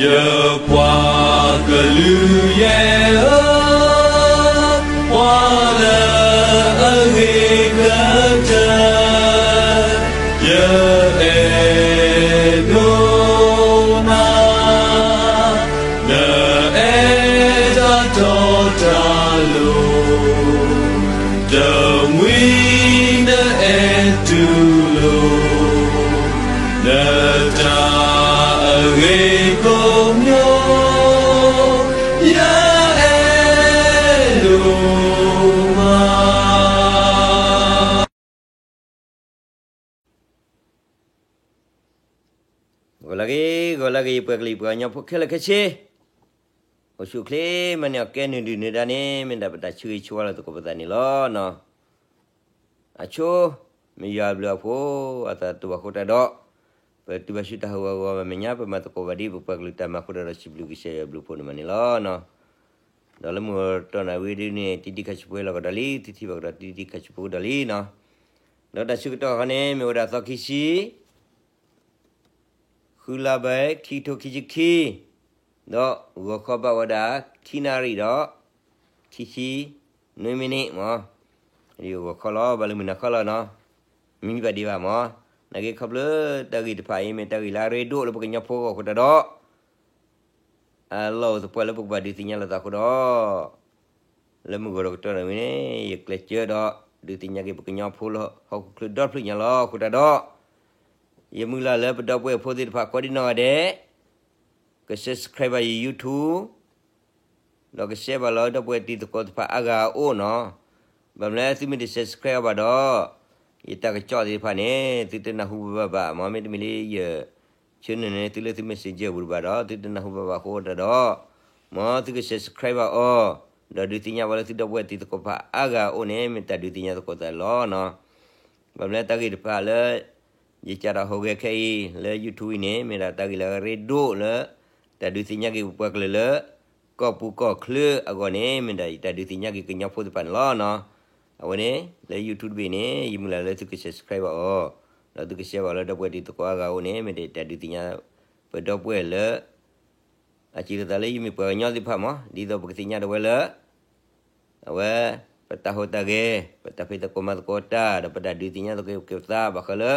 ယပှၤကလုာ်ယဲၢ်ဧၢ, ပှၤလၢအဂ့ၤကတၢၢ်, ယအဲၣ်ဒိးနၤ, နအဲၣ်တၢ်တီတၢ်လိၤ, တမှံၤနအဲၣ်တူၢ်လိာ် နတၢ်အဂ့ၤကိးမံၤ, ယအဲၣ်ဒိးမး. ဂီၤလၢအဂ့ၤ, ဂီၤလၢအဂ့ၤ ပှၤကလုာ်ပှၤကညီဖိခဲလၢာ်ခဲဆ့, အိၣ်ဆူၣ်အိၣ်ချ့မၤန့ၢ်အီၣ်ကဲနုာ်ဒုၣ်နုာ်ဒါန့ၣ် မ့ၢ်ဒၣ်ပတၢ်ဆၢဂ့ၤဆၢဝါလီၤသကိးပသးန့ၣ်လီၤ. အဆိ, မ့ၢ်ယွၤအဘျုးအဖှိၣ်အသးတအိၣ်ဘၣ်အဃိတၢ်ဒီး, ပတုၤဘၣ်ဆူတၢ်ဟးဂီၤဂီၤဘၣ်မဲာ်ညါ ပမၤသကိးဘၣ်ဒ်ပပှၤကလုာ်တၢ်မၤအဃိတၢ်ဒီး စံးဘျုးကစၢ်ယွၤအဘျုးအဖှိၣ်န့ၣ်မးန့ၣ်လီၤ. ဒီးလၢမုၢ်ကတီၢ်နၣ်ရံၣ်ဝံၤဒ်န့ၣ် တံတံခါဆူဖိလီၤကဒီးလံ, တံထံၣ်ဘၣ်ကဒီးတံထံၣ်ခါဆူဖိကဒီးလံနီၤ. ဒီးတၢ်ဆၢကတီၢ်ခီန့ၣ် မ့ၢ်ဝဲဒၣ်သီခံဆံ ဃုလါဘဲ ခံကထိခံဆံခံ, ဒီးဂီၤခီဘၣ်ဝဲဒၣ် ခံနၣ်ရံၣ်ဒီး ခံဆံနွံမံးနံးမး, ဂီၤခီလီၤ ဘၣ်လၢမုၢ်နၤခီလီၤနီၤ, မံဘၣ်ဒံးဘၣ်မး, နာ်က့ခီဖျိတၢ်ဂ့ၢ်တဖၣ်အံၤ မ့ၢ်တၢ်ဂ့ၢ်လၢအရ့ဒိၣ်လၢပကညီဖိအဂီၢ်အဃိတၢ်ဒီး အလီၢ်အိၣ်သပှၢ်လၢပကဘၣ်ဒုးသ့ၣ်ညါလိာ်သးအဃိဒီး, လၢမုၢ်ဂီၤဒီးကတီၢ်န့ၣ်ဝံၤန့ၣ် ယကျဲးစၢးဒီး ဒုးသ့ၣ်ညါက့ၤပကညီဖိလၢဟီၣ်ခိၣ်ချၢဒီဖျၢၣ်ညါလီၤအဃိတၢ်ဒီး, ယမုၢ်လၢ်လၢပဒီပုၢ်ဝဲၢ်ဖိသ့ၣ်တဖၣ်ကိးဒံနီၢ်ဂၤဒဲး က subscribe ဘၣ်ယ YouTube ဒီးကshareဘၣ်လီၤဒီပုၢ်ဝဲၢ်တံၤသကိးတဖၣ်အါဂၤအအိၣ်နီၤ. ဘၣ်မနုၤသုမ့ၢ်တ subscribe အီၤဘၣ်ဒီး, ယတၢ်ကစီၣ်သ့ၣ်တဖၣ်န့ၣ် သုတနၢ်ဟူဘၣ်ဘၣ်မး, မ့တမ့ၢ်လၢယ channel န့ၣ် သုလၢသု messenger ပူၤတဘၣ်ဒီး သုတနၢ်ဟူဘၣ်ဘၣ်အဃိတၢ်ဒီး, မ်သုက subscribe ဘၣ်အီၤ, ဒီးဒုးသ့ၣ်ညါဘၣ်လၢသုဒီပုၢ်ဝဲၢ်တံၤသကိးတဖၣ်အါဂၤအအိၣ်န့ၣ် မ့ၢ်တၢ်ဒုးသ့ၣ်ညါသကိးသးလီၤနီၤ. ဘၣ်မနုၤတၢ်ဂ့ၢ်တဖၣ်လၢ ယကးထီၣ်ဟူးဂဲၤခဲအံၤလၢ YouTube အံၤန့ၣ် မ့ၢ်ဒၣ်တၢ်ဂ့ၢ်လၢအရ့ဒိၣ်လၢ တၢ်ဒုးသ့ၣ်ညါက့ၤပပှၤကလုာ်လၢ ကီၢ်ပူၤကီၢ်ချၢအဂီၢ်န့ၣ် မ့ၢ်ဒၣ်ယတၢ်ဒုးသ့ၣ်ညါက့ၤကညီဖိသ့ၣ်တဖၣ်န့ၣ်လီၤနီၤ. အဝဲန့ၣ် လၢ YouTube တဘ့ၣ်န့ၣ် ယမုၢ်လၢ်လၢသုက subscribe ဘၣ်အီၤ, ဒီးသုကshareဘၣ်လၢဒီပုၢ်ဝဲၢ်တံၤသကိးအါဂၤအအိၣ်န့ၣ် မ့ၢ်ဒၣ်ယတၢ်ဒုးသ့ၣ်ညါ ပဒီပုၢ်ဝဲၢ်လၢ အစံးလီၤသးလၢယမ့ၢ်ပှၤကညီသ့ၣ်တဖၣ်မး ဒ်သိးပကသ့ၣ်ညါဒၣ်ဝဲလၢ အဝဲ ပတၢ်ဟူးတၢ်ဂဲၤ, ပတၢ်ဖံးသကိးမၤသကိးတၢ် ဒီးပတၢ်ဒုးသ့ၣ်ညါသကိးက့ၤပသးဘၣ်ဃးလၢ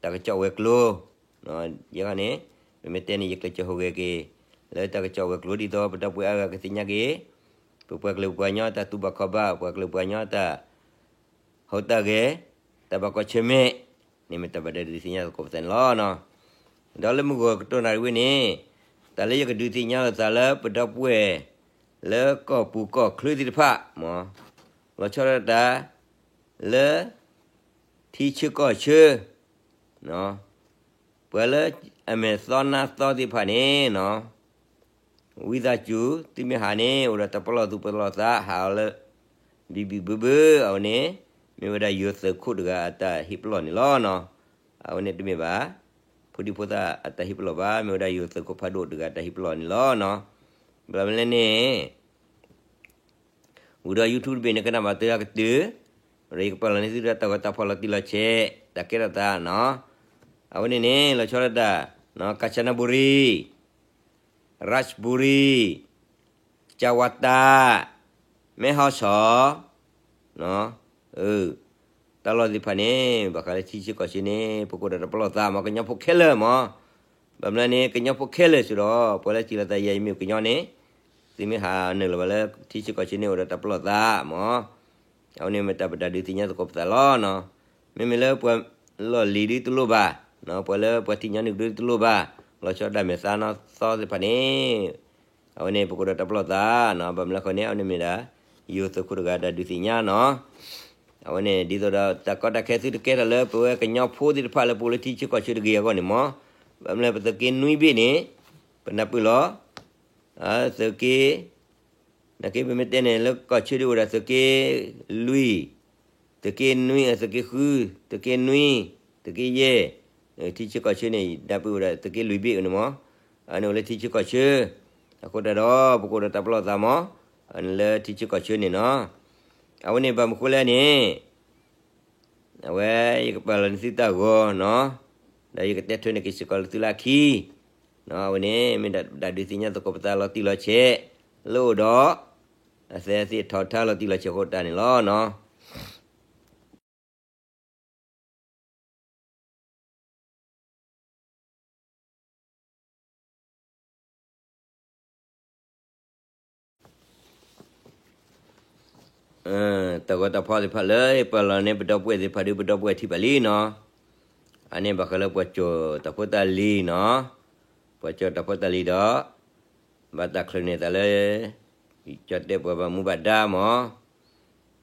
တၢ်ကစီၣ်ဝဲၤကျိၤ, ယဲန့ၣ် ပမ့ၢ်တဲန့ၣ် ယကျဲးစၢးဟူးဂဲၤက့ၤ လၢတၢ်ကစီၣ်ဝဲၤကျိၤ ဒ်သိးပဒီပုၢ်ဝဲၢ်အါဂၤကသ့ၣ်ညါက့ၤ ပပှၤကလုာ်ပှၤကညီတၢ်တူၢ်ဘၣ်ခီၣ်ဘၣ် ပှၤကလုာ်ပှၤကညီတၢ် ဟူးတၢ်ဂဲၤ, တၢ်ဘၣ်ကွၢ်ဆၢၣ်မဲာ်န့ၣ် မ့ၢ်တၢ်ဘၣ်ဒုးသ့ၣ်ညါသကိးပသးန့ၣ်လီၤ. ဒီးလၢမုၢ်ဂီၤကတီၢ်နၣ်ရံၣ်ဝံၤန့ၣ် တၢ်လၢယကဒုးသ့ၣ်ညါလိာ်သးလၢပဒီပုၢ်ဝဲၢ် လၢကီၢ်ပူၤကီၢ်ချၢသ့ၣ်တဖၣ်မး လီၤဆီဒၣ်တၢ် လၢ ထံဆၢကီၢ်ဆၢ ပှၤလၢအမဲာ်သီနါသီသ့ၣ်တဖၣ်န့ၣ် ဝံသးစူၤ သုမ့ၢ်ဟးန့ၣ် အိၣ်ဒီးတၢ်ပလီၢ်သူၣ်ပလီၢ်သး ဟးအီၤလၢ ဘံၣ်ဘံၣ်ဘၢဘၢ အဝဲန့ၣ် မ့ၢ်ဝဲဒၣ်ယိၤသုးခိၣ်တဂၤအတၢ်ဟ့ၣ်ပလီၢ်န့ၣ်လီၤ. အဝဲန့ၣ်တမ့ၢ်ဘၣ် ဖိဒံဖိသၣ်အတၢ်ဟ့ၣ်ပလီၢ်ဘၣ်, မ့ၢ်ဝဲဒၣ်ယိၤသုးခိၣ်ဖးဒိၣ်တဂၤအတၢ်ဟ့ၣ်ပလီၢ်န့ၣ်လီၤ. ဘၣ်မနုၤလဲၣ်န့ၣ် ဝံၤဒီး YouTube တဘ့ၣ်န့ၣ် ကနၣ်ဘၣ်တၢ်ကတၢၢ်, ဒီးယကပာ်လီၤန့ၢ်သုတၢ်ဂီၤတၢ်ဖီၣ်လီၤတံၢ်လီၤဆဲး တၢ်ကဲထီၣ်သးနီၤ. အဝဲန့ၣ်န့ၣ် လီၤဆီဒၣ်တၢ် ကၣ်စနဘူရံ, ရၢၣ်ဘူရံ, ကၠၣ်ဝါတၢ်, မဲၣ်ဟီၣ်ဆီၣ် တၢ်လီၢ်သ့ၣ်တဖၣ်န့ၣ် ဘၣ်ဃးလၢထံဆၢကီၢ်ဆၢန့ၣ် ပကအိၣ်ဒီးတၢ်ပလီၢ်သးမး ကညီဖိခဲလၢာ်မး. ဘၣ်မနုၤလဲၣ်န့ၣ် ကညီဖိခဲလၢာ်စ့ၢ်ဒီး ပှၤလၢစံးလီၤသးယၤ ယမ့ၢ်ကညီန့ၣ် သုမ့ၢ်ဟးနုာ်လီၤဘၣ်လၢထံဆၢကီၢ်ဆၢန့ၣ် အိၣ်ဒီးတၢ်ပလီၢ်သးမး. အဝဲန့ၣ်မ့ၢ်တၢ်ပတၢ်ဒုးသ့ၣ်ညါသကိးပသးလီၤ. မ့မ့ၢ်လၢပှၤလီၢ်လံၤဒ်တလိၣ်ဘၣ်, ပှၤလၢပှၤထံၣ်ညီနုၢ်ကဒုတလိၣ်ဘၣ်, လီၤဆီဒၣ်မဲာ်သးနီၢ်သီသ့ၣ်တဖၣ်န့ၣ် အဝဲန့ၣ် ပကအိၣ်ဒီးတၢ်ပလီၢ်သး, ဘၣ်မနုၤလဲၣ်ဃီန့ၣ် အဝဲန့ၣ်မ့ၢ်ဒၣ် ယိၤသုးခိၣ်တဂၤတၢ်ဒုးသ့ၣ်ညါနီၤ. အဝဲန့ၣ် ဒ်သိးဒီးတၢ်ကီတၢ်ခဲသုတကဲထီၣ်လၢပဝဲကညီဖိသ့ၣ်တဖၣ်လၢပအိၣ်လၢထံဆၢကီၢ်ဆၢတဂ့ၤအဂီၢ်န့ၣ်မး, ဘၣ်မနုၤလဲၣ် ပသုးက့နွံဘ့ၣ်န့ၣ် ပနၢ်ပၢၢ်လီၤ သုးက့ နာ်က့ပမ့ၢ်တဲန့ၣ် လၢကီၢ်ဆၢဒ်အိၣ်ဒီးသုးက့လွံၢ်, သုးက့နွံ, သုးက့ဃု, သုးက့နွံ, သုးက့ယဲၢ်, ထံဆၢကီၢ်ဆၢန့ၣ် နၢ်ပၢၢ်ဝဲဒၣ်သုးက့လွံၢ်ဘ့ၣ်န့ၣ်မး, အန့ၣ်အိၣ်လၢထံဆၢကီၢ်ဆၢ, အဃိတၢ်ဒီး ပကအိၣ်ဒီးတၢ်ပလီၢ်သးမး, အန့ၣ်လၢထံဆၢကီၢ်ဆၢန့ၣ်နီၤ. အဝဲန့ၣ်ဘၣ်မနုၤဃိလဲၣ်န့ၣ် အဝဲယကပာ်လီၤန့ၢ်သုတၢ်ဂီၤနီၤ, ဒီးယကတဲထွဲန့ၢ်က့ၤစ့ၢ်ကီးလၢသုလၢခံ, အဝဲန့ၣ် မ့ၢ်ဒၣ်ဒုးသ့ၣ်ညါသကိးပသးလီၤတံၢ်လီၤဆဲး လၢအိၣ်ဒီး အသဲသ့ၣ်ထီၣ်ထါလီၤတံၢ်လီၤဆဲးအဃိတၢ်န့ၣ်လီၤနီၤ. တၢ်ဂီၤတၢ်ဖီသ့ၣ်တဖၣ်လၢပှၤလီၤန့ၣ် ပဒီပုၢ်ဝဲၢ်သ့ၣ်တဖၣ်ဒီး ပဒီပုၢ်ဝဲၢ်ထံၣ်ဘၣ်လံနီၤ. အန့ၣ်ဘၣ်ဃးလၢပှၤစိာ်တၢ်ဖိတၢ်လံၤနီၤ, ပှၤစိာ်တၢ်ဖိတၢ်လံၤဒီး ဘၣ်တၢ်ချုးန့ၢ်သးလၢ ကၠီၣ်တဲၣ်ပှၤဘၣ်မူဘၣ်ဒါမး,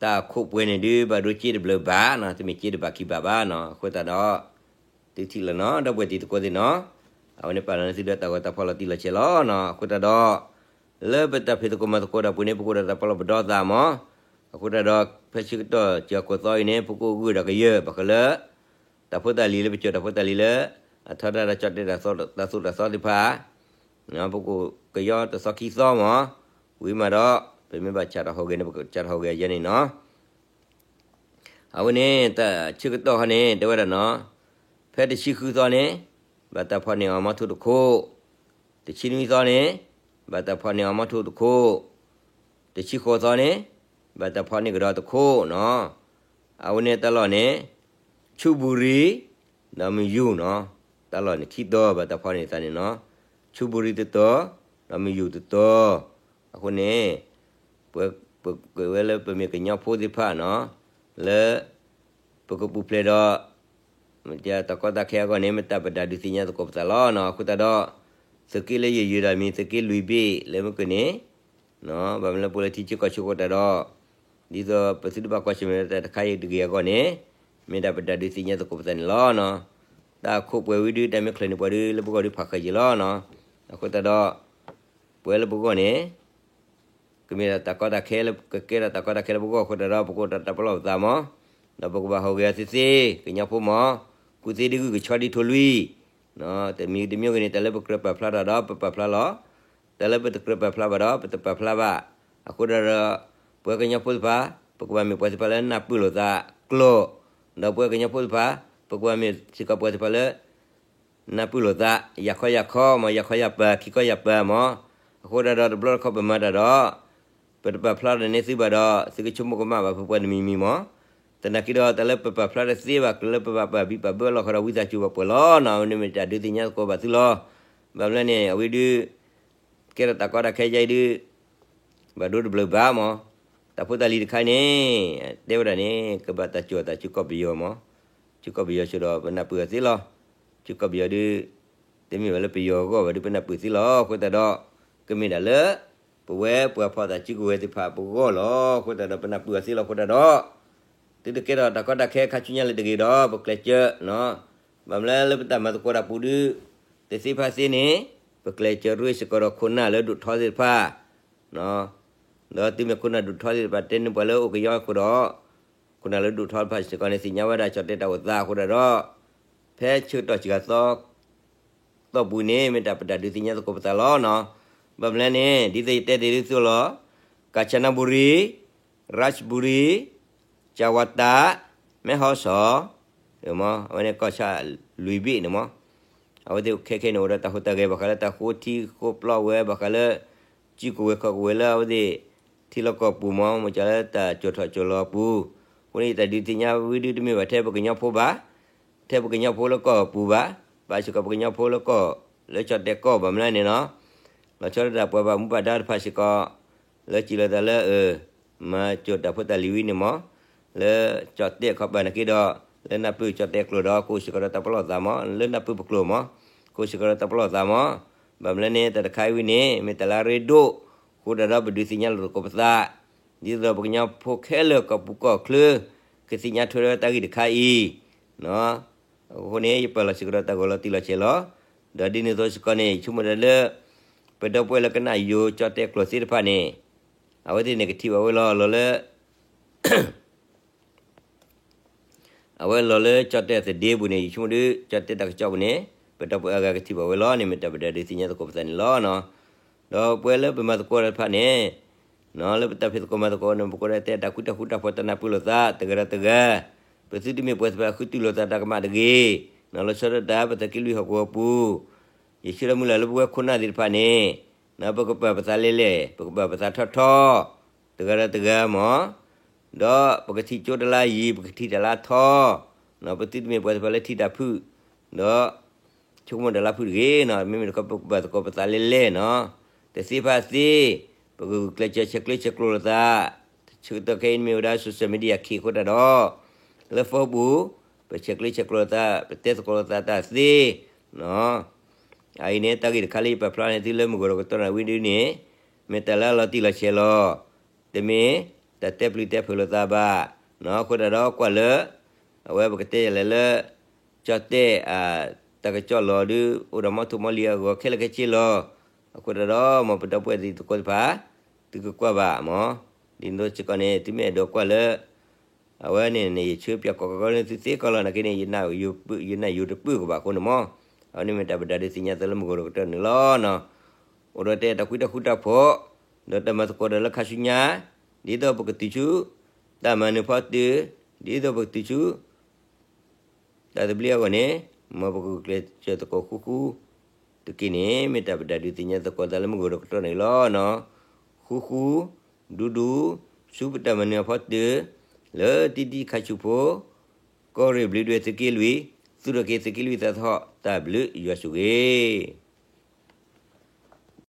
တၢ်အခိၣ်ပှဲၤန့ၣ်ဒုး ဘၣ်ဒိက့တဘျီဘၣ်နီၤ, တမ့ၢ်က့တဘၣ်ခံဘၣ်ဘၣ်နီၤ, အဃိသတးဒီး သုထံၣ်လီၤနီၤ ဒီပုၢ်ဝဲၢ်တံၤသကိးသ့ၣ်နီၤ, အဝဲန့ၣ်ပာ်လီၤန့ၢ်သုဒီးတၢ်ဂီၤတၢ်ဖီလီၤတံၢ်လီၤဆဲးလီၤနီၤ, အဃိသတးဒီး လၢပတၢ်ဖံးသကိးမၤသကိးတၢ်ပူၤန့ၣ် ပကအိၣ်ဒီးတၢ်ပလီၢ်ပဒီသးမး, အဃိသတးဒီး ဖဲဆၢကတီၢ်စှၤကိးသီအံၤန့ၣ် ပကအိၣ်ဂုာ်ဒီးကယၢၢ် ဘၣ်ဃးလၢ တၢ်ဖိတၢ်လံၤလၢပစိာ်တၢ်ဖိတၢ်လံၤလၢ အထီဒါတၢ်ကၠီၣ်တဲၣ်တၢ်သိၣ်တၢ်သီသ့ၣ်တဖၣ်, ပကအိၣ်ကယီတသီခံသီမး, ဝံၤမးဒီး ပမ့ၢ်ဘၣ်စးထီၣ်ဟူးဂဲၤန့ၣ် ပကစးထီၣ်ဟူးဂဲၤယဲန့ၣ်နီၤ. အဝဲန့ၣ် တၢ်ဆၢကတီၢ်ဟီန့ၣ် တဲဝဲဒၣ်နီၤ, ဖဲတဆံဃုသီန့ၣ် ဘၣ်တၢ်ဖီၣ်န့ၢ်အီၤမီထိတခိၣ်, တဆံနွံသီန့ၣ် ဘၣ်တၢ်ဖီၣ်န့ၢ်အီၤမီထိတခိၣ်, တဆံဃိးသီန့ၣ် ဘၣ်တၢ်ဖီၣ်န့ၢ်ကဒီးတခိၣ်နီၤ. အဝဲန့ၣ်တၢ်လီၢ်န့ၣ် ဆူဘူရံ ဒီးမယူၤနီၤ, တၢ်လီၢ်န့ၣ်ခံတီၤ ဘၣ်တၢ်ဖီၣ်န့ၢ်သးန့ၣ်နီၤ, ဆူဘူရံတတီၤ ဒီးမယူၤတတီၤ, အဃိန့ၣ် ပ ပကွဲးဝဲလၢပမ့ၢ်ကညီဖိသ့ၣ်တဖၣ်နီၤ, လၢ ပကပူၤဖျဲးဒီး မ့ၢ်တၢ်ကီတၢ်ခဲအဂီၢ်န့ၣ် မ့ၢ်တၢ်ပဒၣ်ဒုးသ့ၣ်ညါသကိးပသးလီၤနီၤ. အဃိသတးဒီး သုးက့လၢယယုၢ်ဒီးမံၤ သုးက့လွံၢ်ဘ့ၣ်လၢမုၢ်ကန့ၣ် ဘၣ်မနုၤလၢပအိၣ်လၢထံဆၢကီၢ်ဆၢအဃိသတးဒီး ဒ်သိးပသုတဘၣ်ကွၢ်ဆၢၣ်မဲာ်တၢ်တခါအံၤတဂ့ၤအဂီၢ်န့ၣ် မ့ၢ်တၢ်ပဒၣ်ဒုးသ့ၣ်ညါသကိးပသးန့ၣ်လီၤနီၤ. တၢ်အခိၣ်ပှဲၤဝံၤဒုး တၢ်မ့ၢ်ချုးန့ၢ်ပှၤဒုး လၢပဂီၢ်ဒုးဖးဃာ်ယံာ်လီၤနီၤ. အဃိသတးဒီး ပဝဲလၢပဂီၢ်န့ၣ် ကမ့ၢ်ဒၣ်တၢ်ကီတၢ်ခဲလၢ ကကဲထီၣ်တၢ်ကီတၢ်ခဲလၢပဂီၢ်အဃိသတးဒီး ပကအိၣ်ဒီးတၢ်ပလီၢ်ပသးမး, ဒီးပကဘၣ်ဟူးဂဲၤအီၤသ့သ့ ကညီဖိမး, ကူၣ်သ့ဒ်ဂုၢ်ကဆီဒ်ထိၣ်လွံၢ် တမံၤတမံၤဂ့ၤန့ၣ် တၢ်လၢပကြၢးပာ်ဖျါတၢ်ဒီး ပပာ်ဖျါလီၤ. တၢ်လၢပတကြၢးပာ်ဖျါဘၣ်ဒီး ပတပာ်ဖျါဘၣ်. အဃိဒီး ပဝဲကညီဖိသ့ၣ်တဖၣ် ပကဘၣ်မ့ၢ်ပှၤသ့ၣ်တဖၣ်လၢနၢ်ပၢၢ်လိာ်သးကျိာ်, ဒီးပဝဲကညီဖိသ့ၣ်တဖၣ် ပကဘၣ်မ့ၢ်စ့ၢ်ကီးပှၤသ့ၣ်တဖၣ်လၢ နၢ်ပၢၢ်လိာ်သး ယၤခီယၤခီမး ယၤခီယၤပၤ ခံခီယၤပၤမး. အဃိဒၣ်ဒီးတဘျီတခီၣ်ပမၤတၢ်ဒီး ပတပာ်ဖျါဒီးန့ၢ်သုဘၣ်ဒီး သုကဆိကမိၣ်ကမၣ်ဘၣ်ပပှၤတမံၤမံၤမး. သနာ်က့ဒီး တၢ်လၢပပာ်ဖျါတသ့ဘၣ် လၢပဘၣ်ပာ်ဘံၣ်ပာ်ဘၢအလီၢ်ဃီဒီး ဝံသးစူၤဘၣ်ပှဲၤလီၤနီၤ. အဝဲန့ၣ်မ့ၢ်တၢ်ဒုးသ့ၣ်ညါသကိးဘၣ်သုလီၤ. ဘၣ်မနုၤလဲၣ်န့ၣ် အဝဲဒုး ကဲထီၣ်တၢ်ကီတၢ်ခဲယါအံၤဒုး ဘၣ်ဒိတဘျီဘၣ်မး. တၢ်ဖိတၢ်လံၤတခါန့ၣ် တဲဝဲဒၣ်န့ၣ် ကဘၣ်တၢ်စိာ်တၢ်စုကီၢ်ပယီၤမး. စုကီၢ်ပယီၤဆိဒီးပနၢ်ပၢၢ်အီၤသ့လီၤ. စုကီၢ်ပယီၤဒုး တမ့ၢ်ဘၣ်လၢပယီၤအဂီၢ်ဘၣ်ဒုး ပနၢ်ပၢၢ်သ့လီၤ. အဃိသတးဒီး ကမ့ၢ်ဒၣ်လၢ ပဝဲပှၤဖီၣ်တၢ်စုကဝဲၤသ့ၣ်တဖၣ်ပဂီၢ်လီၤ. အဃိသတးဒီးပနၢ်ပၢၢ်အီၤသ့လီၤ. အဃိသတးဒီး သုတကဲထီၣ်တၢ်ကီတၢ်ခဲခါဆူညါလၢၤတဂ့ၤဒီး ပကျဲးစၢး ဘၣ်မနုၤလၢပတၢ်မၤသကိးတၢ်ပူၤဒုး တသ့ဖးသ့န့ၣ် ပကျဲးစၢးရ့စ့ၢ်ကီးဒီးခိၣ်နၢ်လၢဒိၣ်ထီသ့ၣ်တဖၣ် ဒီးသုမ့ၢ်ခိၣ်နၢ်ဒိၣ်ထီသ့ၣ်တဖၣ် တဲန့ၢ်ပှၤလၢအိၣ်ကယီအဃိဒီး ခိၣ်နၢ်လၢဒိၣ်ထီတဖၣ်စ့ၢ်ကီးန့ၣ် သ့ၣ်ညါဝဲဒၣ်ကၠီၣ်တဲၣ်တၢ်အိၣ်သးအဃိဒၣ်ဒီး ဖဲဆၢကတီၢ်စှၤသီ သီပူၤန့ၣ် မ့ၢ်တၢ်ပတၢ်ဒုးသ့ၣ်ညါသကိးပသးလီၤနီၤ. ဘၣ်မနုၤလဲၣ်န့ၣ် ဒ်သိးယတဲတ့ၢ်သုလီၤ ကၣ်စနဘူရံ ရၢၣ်ဘူရံ ကၠၣ်ဝါတၢ် မဲၢ်ဟီၣ်စီၣ် အဝဲန့ၣ်ကီၢ်ဆၣ်လွံၢ်ဘ့ၣ်န့ၣ်မး အဝဲသ့ၣ်ခဲခဲန့ၣ် အိၣ်ဒီးတၢ်ဟူးတၢ်ဂဲၤ ဘၣ်ဃးလၢတၢ်ဃိထံဃိပျီဝဲ ဘၣ်ဃးလၢ စုကဝဲၤခီၣ်ကဝဲၤလၢအဝဲသ့ၣ် ထံလီၢ်ကီၢ်ပူၤမး မ့ၢ်ကၠီလၢတၢ်စိာ်ထီၣ်စိာ်လီၤအပူၤ, အဃိန့ၣ် ယတၢ်ဒုးသ့ၣ်ညါဝံၤဒုး တမ့ၢ်ဘၣ်ထဲပကညီဖိဘၣ်, ထဲပကညီဖိလၢကီၢ်ပူၤဘၣ်, ဘၣ်စ့ၢ်ကီးပကညီဖိလၢကီၢ် လၢကၠီၣ်တဲၣ်ကီၢ် ဘၣ်မနုၤလဲၣ်န့ၣ်နီၤ, လီၤဆီဒၣ်တၢ်ပှၤဘၣ်မူဘၣ်ဒါတဖၣ်စ့ၢ်ကီး လၢစံးလီၤသးလၢ မၤစိာ်တၢ်ဖိတၢ်လံၤဝံၤန့ၣ်မး, လၢကၠီၣ်တဲၣ်ခီပၤနာ်က့ဒီး လၢနၢ်ပၢၢ်ကၠီၣ်တဲၣ်ကျိာ်ဒီး ကအိၣ်စ့ၢ်ကီးဒီးတၢ်ပလီၢ်သးမး, လၢနၢ်ပၢၢ်ပကျိာ်မး, ကအိၣ်စ့ၢ်ကီးဒီးတၢ်ပလီၢ်သးမး, ဘၣ်မနုၤလဲၣ်န့ၣ် တၢ်တခါအံၤဝံၤန့ၣ် မ့ၢ်တၢ်လၢအရ့ဒိၣ်, အဃိဒၣ်ဒီးပဒုးသ့ၣ်ညါလိာ်သကိးပသး, ဒ်သိးပကညီဖိခဲလၢာ်ကီၢ်ပူၤကီၢ်ချၢ ကသ့ၣ်ညါထွဲဒီးတၢ်ဂ့ၢ်တခါအံၤ, အဃိန့ၣ် ယပာ်လီၤစ့ၢ်ကီးဒီးတၢ်ဂီၤလီၤတံၢ်လီၤဆဲးလီၤ, ဒီးဒ်န့ၣ်အသိးစ့ၢ်ကီးန့ၣ် ယဆိကမိၣ်ဒၣ်လၢ ပဒီပုၢ်ဝဲၢ်လၢကနၣ်ယိၤကၠီၣ်တဲၣ်ကျိာ်သ့ၣ်တဖၣ်န့ၣ် အဝဲသ့ၣ်န့ၣ်ကထံၣ်ဘၣ်ဝဲလီၤ လီၤလၢ အဝဲလီၤလၢကၠီၣ်တဲၣ်သဒ့ပူၤန့ၣ် ယဆိကမိၣ်ဒုး ကၠီၣ်တဲၣ်တၢ်ကစီၣ်ပူၤန့ၣ် ပဒီပုၢ်ဝဲၢ်အါဂၤကထံၣ်ဘၣ်ဝဲလီၤန့ၣ် မ့ၢ်တၢ်ပဒုးသ့ၣ်ညါသကိးပသးန့ၣ်လီၤ. ဒီးပဝဲလၢပမၤသကိးတၢ်တဖၣ်န့ၣ် လၢပတၢ်ဖံးသကိးမၤသကိးန့ၣ် ပကိးဒၣ်တဲတၢ်ဃူတၢ်ဃူတၢ်ဖိးတၢ်နၢ်ပၢၢ်လိာ်သး တဂၤဒီးတဂၤ, ပသုတမ့ၢ်ပှၤသ့ၣ်တဖၣ်ဃုတူၢ်လိာ်သးတၢ်ကမၣ်တဂ့ၤ, လီၤဆီဒၣ်တၢ် ပသုးက့လွံၢ်ဟီၣ်ကဝီၤပူၤ ယဆၢလၢမုၢ်လၢ်လၢပဝဲခိၣ်နၢ်သ့ၣ်တဖၣ်န့ၣ်, ပကပာ်ပသးလဲၢ်လဲၢ်, ပကပာ်ပသးထီထီ, တဂၤဒီးတဂၤမး, ဒီးပကထံၣ်ကၠိတလါယံၤ ပကထံၣ်တၢ်လၢအထီ, ပသုတမ့ၢ်ပှၤသ့ၣ်တဖၣ်လၢထံၣ်တၢ်ဖုၣ်, ဒီး ဆိကမိၣ်တၢ်လၢဖုၣ်တဂ့ၤနီၤ, မ့မ့ၢ်တခီပကပာ်သကိးပသးလဲၢ်လဲၢ်နီၤ, တသ့ဖၣ်သ့, ပကဂုာ်ကျဲးစၢးဆဲးကျၢဆဲးကျိးလိာ်သး, ဆၢကတီၢ်ခဲအံၤမ့ၢ်ဝဲဒၣ် social media အခိၣ်အဃိတၢ်ဒီး, လၢ Facebook ပဆဲးကျၢဆဲးကျိးလိာ်သး ပတဲသကိးလိာ်သးတၢ်သ့နီၤ, အအံၤန့ၣ် တၢ်ဂ့ၢ်တခါလၢယပာ်ဖျါန့ၢ်သုလၢမုၢ်ဂီၤဒီးကတီၢ်နၣ်ဝံဒုန့ၣ်, မ့ၢ်တၢ်လၢအလီၤတံၢ်လီၤဆဲးလီၤ, တမ့ၢ်တၢ်တဲပျံၤတဲဖုးလိာ်သးဘၣ်, အဃိတၢ်ဒီးကွၢ်လၢ အဝဲပကတဲယၤလဲၣ်လၢ ကၠီၣ်တဲၣ် တၢ်ကစီၣ်လီၤဒုး အိၣ်ဒီးမီထိၣ်မီလံၤအဂီၢ်ခဲလၢာ်ခဲဆ့လီၤ, အဃိတၢ်ဒီး မ်ပဒီပုၢ်ဝဲၢ်သ့ၣ်သကိးတဖၣ်, သုကကွၢ်ဘၣ်မး, ဒ်သိးစ့ၢ်ကီးန့ၣ် သုမ့ၢ်အဲၣ်ဒိးကွၢ်လၢ အဝဲန့ၣ်န့ၣ် ယဆၢပၠးကိးကီးန့ၢ်သုသ့ကီးလီၤ, နာ်က့န့ၣ် ယနၢ်ယိၤတပုၢ်ကဘၣ်အဃိန့ၣ်မး, အဝဲန့ၣ်မ့ၢ်တၢ်ဘၣ်ဒါဒုးသ့ၣ်ညါသးလၢမုၢ်ဂီၤဒီးကတီၢ်န့ၣ်လီၤနီၤ, အိၣ်ဒီးတဲတၢ်ဃူတၢ်ဖိး, ဒီးတၢ်မၤသကိးဒီးလၢခါဆူညါ, ဒ်သိးပကတုၤဆူ တၢ်မၤနၢၤဖီတၢၢ်, ဒ်သိးပကတုၤဆူ တၢ်သဘျ့အဂီၢ်န့ၣ်, မ်ပကဂုာ်ကျဲးစၢးသကိးဃူဃူ, တက့ၢ်န့ၣ် မ့ၢ်တၢ်ဘၣ်ဒါဒုးသ့ၣ်ညါသကိးသးလၢမုၢ်ဂီၤဒီးကတီၢ်န့ၣ်လီၤနီၤ, ဃူဃူ, ဒူဒူ, ဆူပတၢ်မၤနၢၤအဖီတၢၢ်, လၢတံတံခါဆူဖိ, ကီၢ်ရ့ၣ်ဘျုးဒွဲၣ်သုးက့လွံၢ်, သူၣ်ထီၣ်က့ၤသုးက့လွံၢ်သးသဟီၣ် တၢ်ဘျုးယွၤဆိၣ်ဂ့ၤ